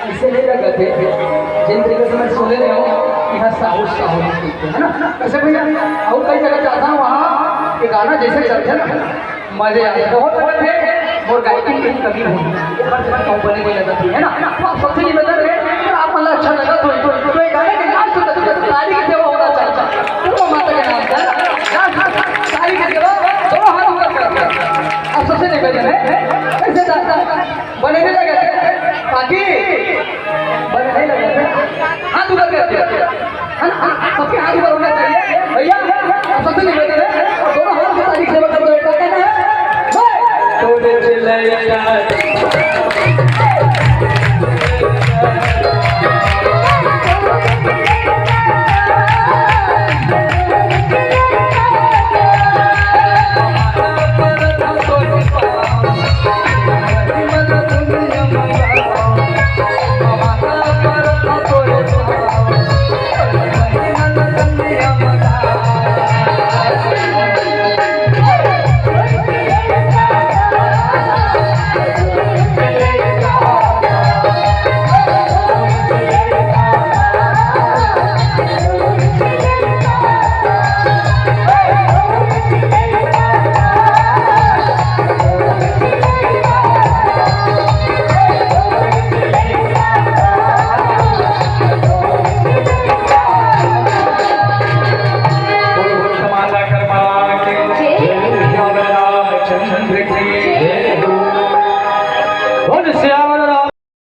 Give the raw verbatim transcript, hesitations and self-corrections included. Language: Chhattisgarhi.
ऐसे नहीं लगते, जिन तरीके से मैं सुने रहे हूँ कि हाँ, साहू, साहू जी कहते हैं ना, ऐसे भैया, और कई जगह जाता हूँ, वहाँ ये गाना जैसे चलते हैं ना, मजे आते हैं। बहुत जगह थे, और गायकी की कमी होगी, ये हर जगह कंपनी में लगती है ना, तो आप सबसे निवेदन है कि आप मतलब अच्छा लगा तो, तो, तो ये गाने के लास्ट तक ताली की सेवा होना चाहिए, तो माता के नाम से, लास्ट तक ताली की सेवा, दोनों हाथ ऊपर करके, आप सबसे निवेदन है, ऐसे बने नहीं लगे, बाकी बने नहीं लगे। हाथ ऊपर करके, है ना? हाँ, सबके हाथ ऊपर होना चाहिए। भैया, आप सबसे निवेदन है, और दोनों हाथ से ताली सेवा करते हुए कहना है, "जय।"